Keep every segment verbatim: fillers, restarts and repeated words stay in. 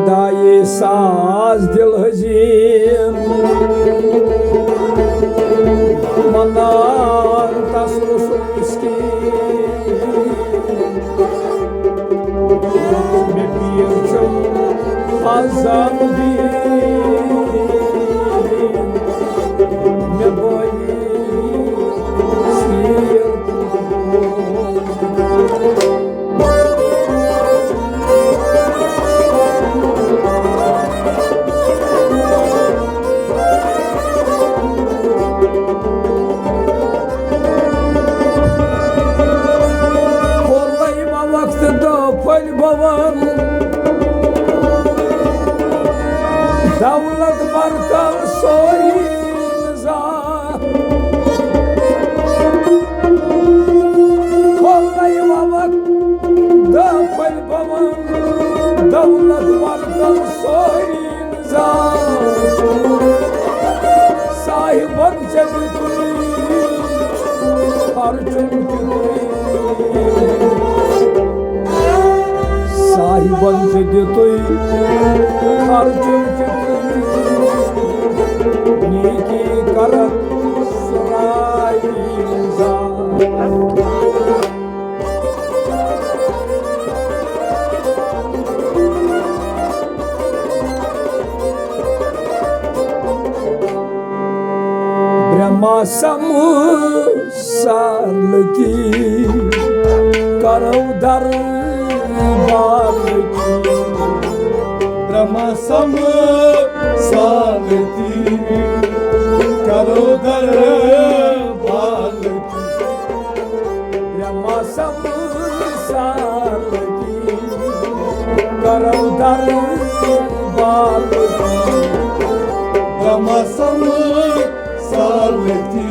دایہِ ساز دِل حزیٖن، منان تس رسول مسکین۔ مےٚ پیٖر چھُم عذاب دِنۍ، مےٚ بٲیی سیٖل۔ کوٚر وۄنۍ یِمو وقتہٕ دۄہ پھٔلۍ بھوَن، دولت برکت سورُے نظام۔ کوٚر وۄنۍ یِمو وقتہٕ دۄہ پھٔلۍ بھوَن، دولت برکت سورُے نظام۔ صاحبن ژےٚ دیُتُے خرچُن تیُتُے۔ صاحبن ژےٚ دیُتُے خرچُن تیُتُے۔ نیکی کرن سُرایہِ نظام۔ برٛہما سمسار لتی کرو دربار لتی۔ برٛہما سمسار لتی کرو دربار لتی۔ برٛہما سمسار لتی کرو دربار لتی۔ برٛہما سمسار لتی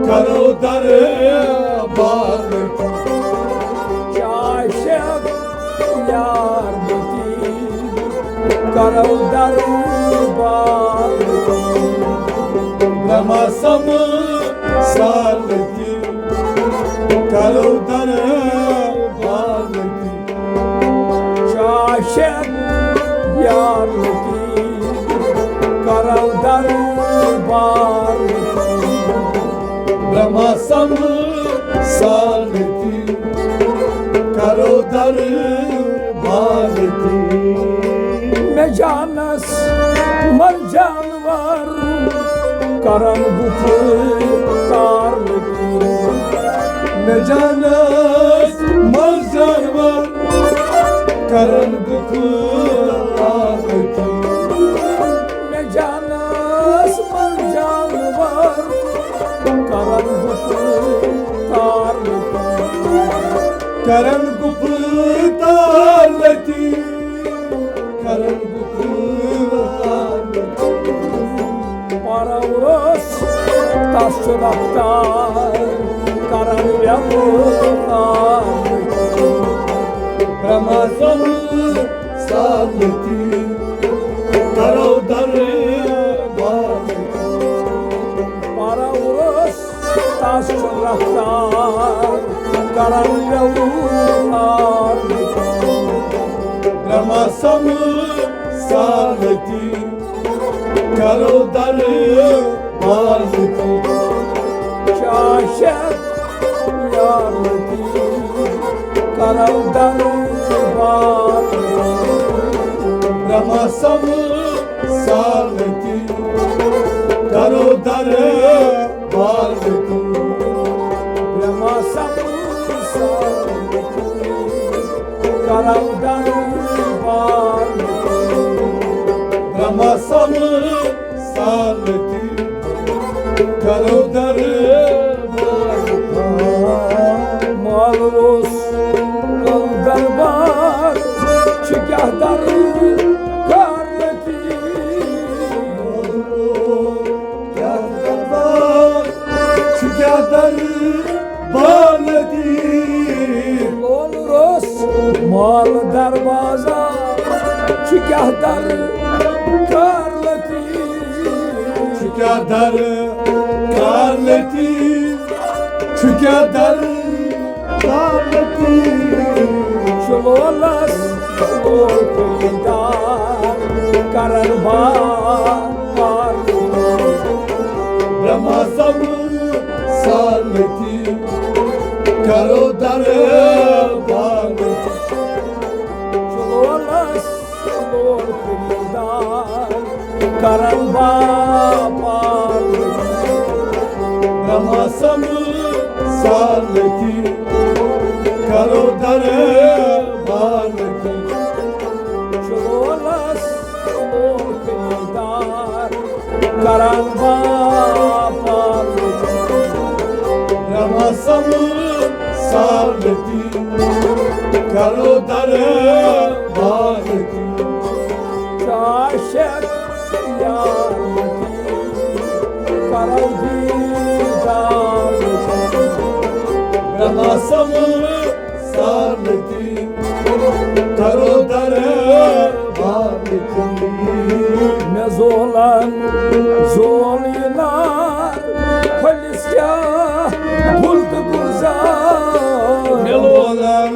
کرو دربار لتی۔ چاشک یار لتی کرو دربار لتی۔ برٛہما سمسار لتی کرو دربار لتی۔ چاشک یار لتی کرو دربار لتی۔ برٛہما سمسار لتی کرو دربار لتی۔ مےٚ جانس منٛز جانور کرن گُپتار لتی۔ مےٚ جانس منٛز جانور کرن گُپتار لتی۔ مےٚ جانس منٛز جانور کرن گُپتار لتی۔ کرن گُپتار لتی۔ کرن گُپتار لتی۔ پرورس تس چھُ رفتار کرن ویوہار۔ برٛہما سمسار لتی کرو دربار لتی۔ پرورس تس چھُ رفتار کرن ویوہار۔ برٛہما سمسار لتی کرو دربار لتی۔ چاشک یار لتی کرو دربار لتی۔ برٛہما سمسار لتی کرو دربار لتی۔ برٛہما سمسار لتی کرو دربار لتی۔ برٛہما سمسار لتی کرو دربار لتی۔ مال اوس دربار چھُ کیٛاہ دربار لتی۔ کیٛاہ دربار چھُ، کیٛاہ دربار لتی۔ لول روٚس مال دروازہ چھُ، کیٛاہ دربار لتی۔ چھُ کیٛاہ دربار لتی۔ چھُ کیٛاہ دربار لتی۔ چھُ لولس کرن باپار۔ برہما سمل سالتی کرو دربار۔ چلولس لول خریدار کرن باپار۔ برہما سمل سالتی کرو دربار۔ چلولس لول خریدار کرن باپار۔ برہما سمل سالتی کرو دربار۔ عاشق یار متی کرو دیدار۔ برہما سمل سالتی کرو دربار۔ مےٚ زولن زول یہِ نار، پھٔلِس کیٛاہ گُل تہٕ گُلزار۔ مےٚ لولن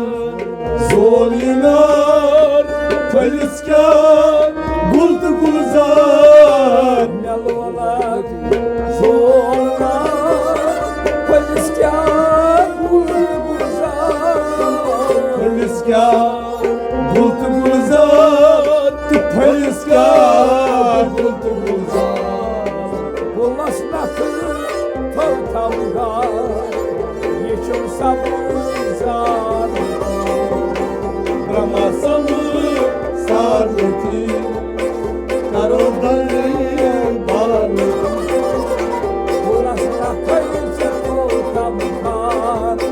زول یہِ نار، پھٔلِس کیٛاہ گُل تہٕ گُلزار۔ مےٚ لولن زول نار، پھٔلِس کیٛاہ گُل تہٕ گُلزار۔ پھٔلِس کیٛاہ گُل تہٕ گُلزار، تہٕ پھٔلِس کیٛاہ گُل تہٕ گُلزار۔ گُلس نکھٕ تھوٚو تھوٚو گار، یہِ چھُم سبزار۔ برہما سمل سالتی کرو دربار۔ گُلس نکھٕ تھوٚو تھوٚو گار،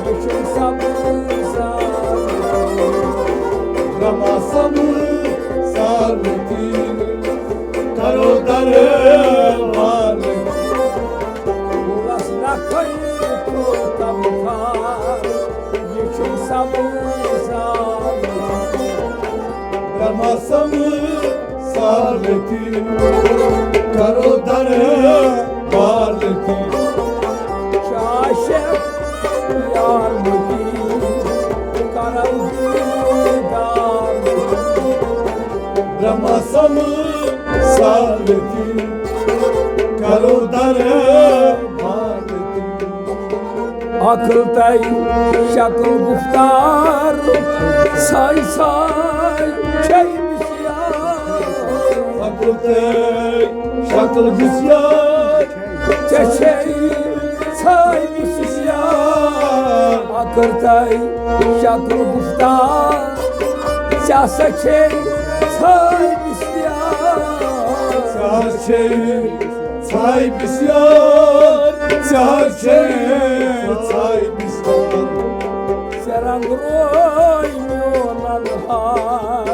یہِ چھُم سبزار۔ برہما سمل سالتی کرو دربار۔ گُلس نکھٕ تھوٚو تھوٚو گار، یہِ چھُم سبزار۔ برہما سمل سالتی کرو دربار۔ عاشق یار متی کرو دیدار۔ برہما سمل سالتی کرو دربار۔ عقل تہٕ شکل گفتار ساے ساے چھے بسیار۔ عقل تہٕ شکل بسیار، ژےٚ چھے ساے بسیار۔ عقل تہٕ شکل گفتار ژےٚ ہسا چھے ساے بسیار۔ ژےٚ ہسا چھے ژھاے بسیار، ژےٚ ہسا چھے ژھاے بسیار۔ ژےٚ رنگ روے میون انہار،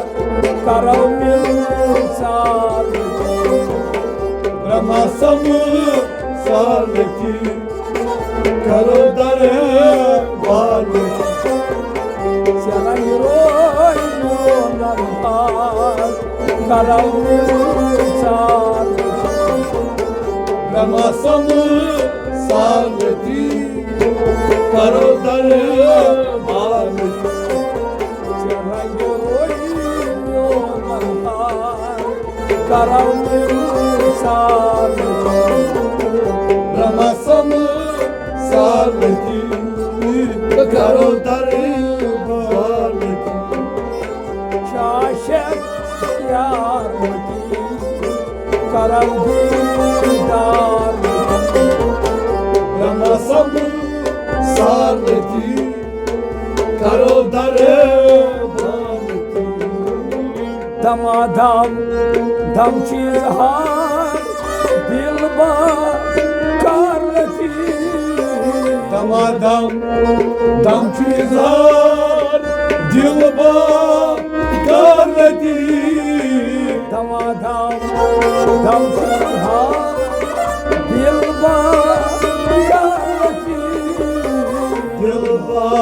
کرو مِلژار۔ برہما سمل سالتی کرو دربار۔ ژےٚ رنگ روے میون انہار، کرو مِلژار۔ برہما سمل سالتی کرو دربار۔ ژےٚ رنگ روے میون انہار، کرو مِلژار۔ برہما سمل سالتی کرو دربار۔ عاشق یار متی کرو دیدار۔ برہما سمل سالتی کرو دربار۔ دما دم دم چیز ہار دل با کار رسی۔ دما دم دم چیز ہار دل با کار رسی۔ دما دم دم چیز ہار دل با کار رسی۔ دل با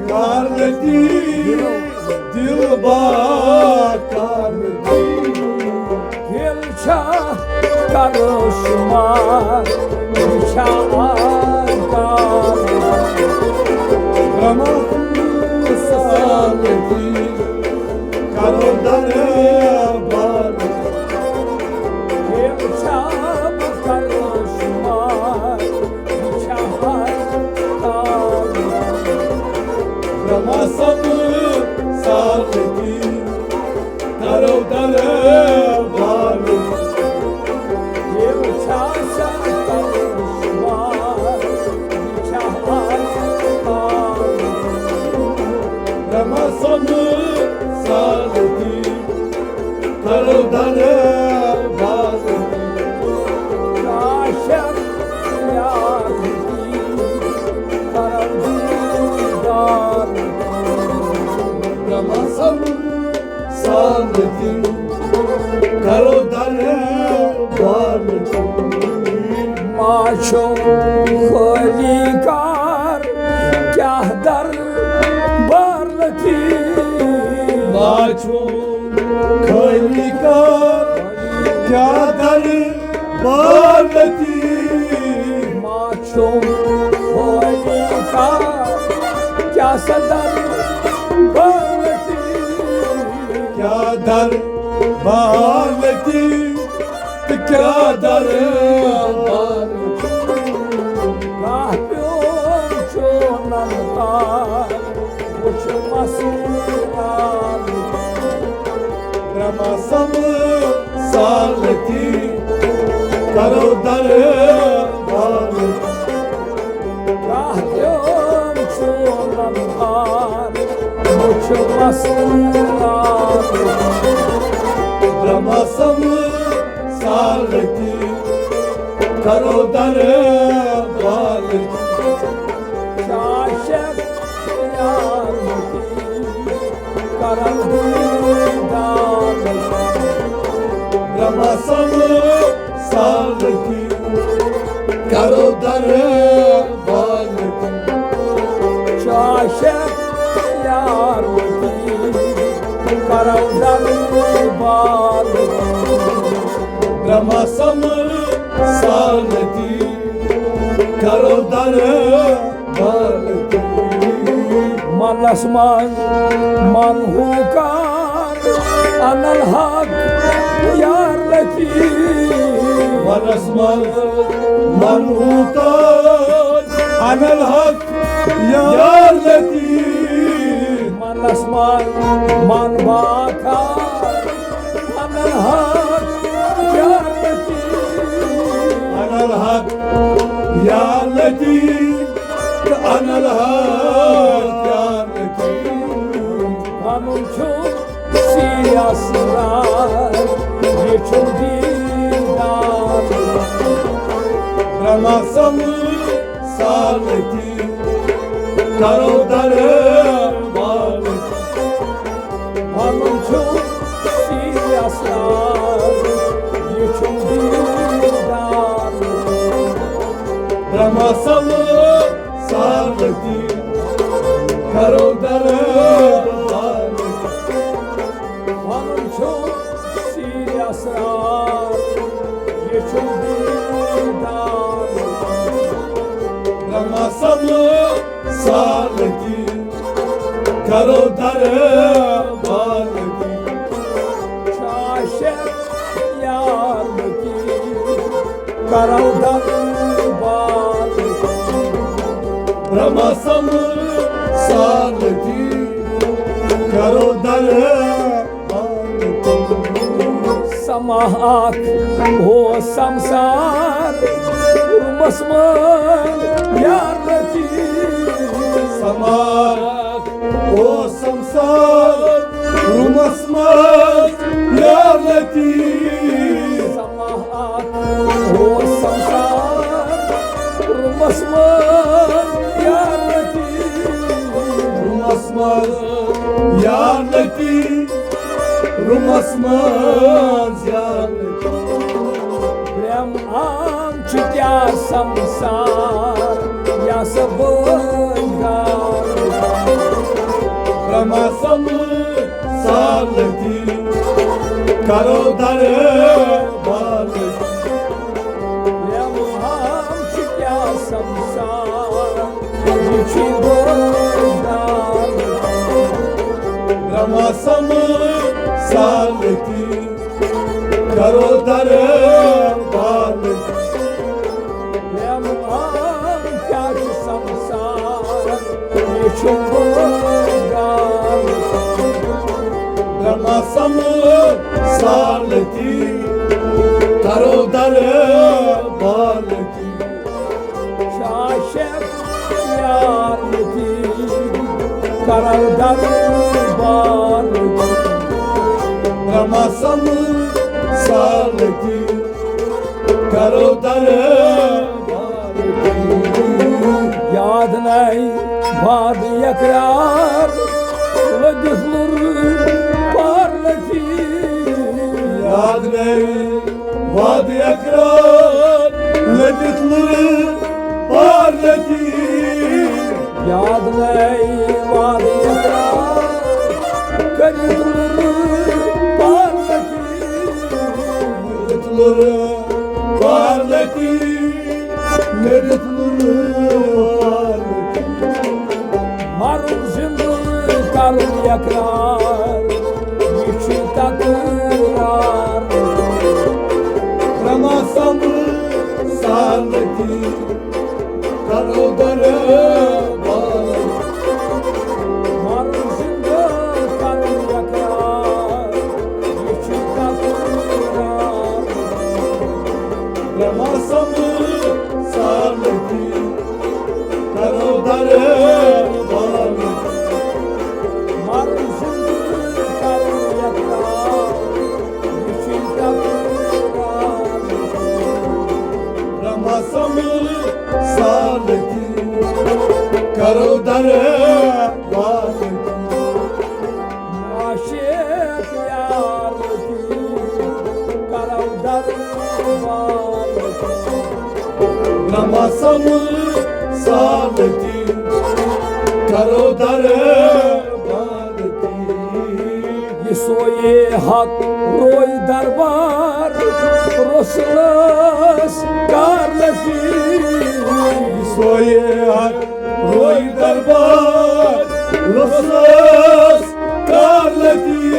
کار نتی، دل با کار نتی۔ دل چھا کرو شما، یہِ چھا آز کار نتی۔ رحمت سالتی۔ سالتی کرو دربار، عاشق یار کی کرو دیدار۔ رمسم سالتی کرو دربار۔ ما چھُم خٲلی کار، کیٛاہ دربار لطیف؟ ما چھُم خٲلی کار، کیٛاہ دربار لطیف؟ ما چھُم خٲلی کار، کیٛاہ سا دربار لطیف؟ کیٛاہ دربار لطیف؟ تہٕ کیٛاہ دربار؟ کانٛہہ پیوٚم چونن تار، وٕچھ مسیٖحا۔ رمسم سالتی کرو دربار۔ کانٛہہ پیوٚم چونن تار، وٕچھ مسیٖحا۔ رمسم سالتی کرو دربار۔ عاشق یار متی کرن دیدار۔ رمسم سالتی کرو دربار۔ عاشق یار متی کرو دربار۔ رمسم سالتی کرو دربار۔ منس منٛز من ہُکار انل حق یار لطیف۔ منس منٛز من ہُکار انل حق یار لطیف۔ منس منٛز من باکار انل حق یار لطیف۔ انل حق یار لطیف، انل حق یار لطیف۔ پنُن چھُ سیٖریَس راز، یہِ چھُ دیٖدار۔ رمسم سالتی کرو دربار۔ پنُن چھُ سیٖریَس راز، یہِ چھُ دیٖدار۔ رمسم سالتی کرو دربار۔ پنُن چھُ سیٖریَس راز، یہِ چھُ دیٖدار۔ رمسم سالتی کرو دربار۔ عاشق یار متی کرو دربار۔ رمسم سالتی کرو دربار۔ سما اکھ اوس سمسار روٗمس منٛز یار لطیف۔ سما اکھ اوس سمسار روٗمس منٛز یار لطیف۔ سما اکھ اوس سمسار روٗمس منٛز یار لطیف۔ روٗمس منٛز یار لطیف، روٗمس منٛز یار لطیف۔ پرٛیم عام چھُ کیٛاہ سمسار، یس بٲے گار۔ رمسم سالتی کرو دربار۔ پرٛیم عام چھُ کیٛاہ سمسار، یہِ چھُ بٲے گار۔ رمسم سالتی کرو دربار۔ پرٛیم عام کیٛاہ چھُ سمسار، یہِ چھُ بٲے گار۔ رمسم سالتی کرو دربار۔ عاشق یار متی کرو دربار۔ یاد نَے وعدٕ اقرار، لٔگِتھ لُر پارلٔکی۔ یاد نَے وعدٕ اقرار، لٔگِتھ لُر پارلٔکی۔ یاد نَے وعدٕ اقرار، کٔرِتھ لُر پارلٔکی۔ کٔرِتھ لُر پارلٔکی، کٔرِتھ لُر پارلٔکی۔ مَرُن زِندٕ کَرُن اقرار، یہِ چھُ تقرار۔ رما سمر سالٔکی، کرو دربار۔ مَرُن زِندٕ کَرُن اقرار، یہِ چھُ تقرار۔ رما سمر سالٔکی، کرو دربار۔ مَرُن زِندٕ کَرُن اقرار، یہِ چھُ تقرار۔ رما سمر سالٔکی، کرو دربار۔ عاشق یار کی، کرو دربار۔ رما سمر سالٔکی، کرو دربار۔ یہِ سویے حق روی دربار، رسولس کارلٔکی۔ یہِ سویے حق روی دربار، رسولس کارلٔکی۔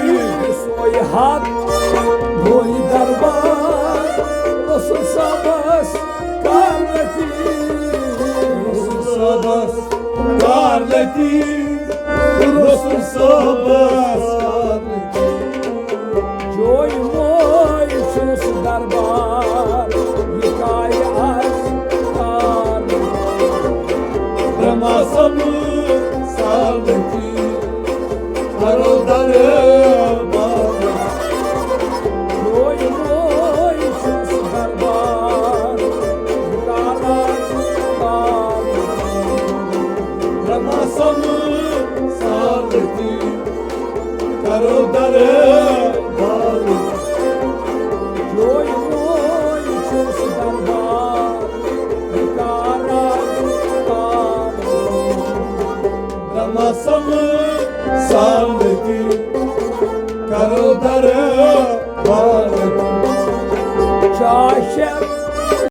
یہِ سویے حق روی دربار، رسول صٲبس کارلٔکی۔ رسول صٲبس کارلٔکی، رسول صٲبس کارلٔکی۔ جوے موے چھُس دربار، یہِ کایہِ آسہِ کار۔ رما سمر سالٔکی، کرو دربار۔ جوے موے چھُس دربار، یہِ کایہِ آسہِ کار۔ رما سمر سالٔکی، کرو دربار۔ جوے موے چھُس دربار، یہِ کایہِ آسہِ کار۔ رما سمر سالٔکی، کرو دربار۔ چاشر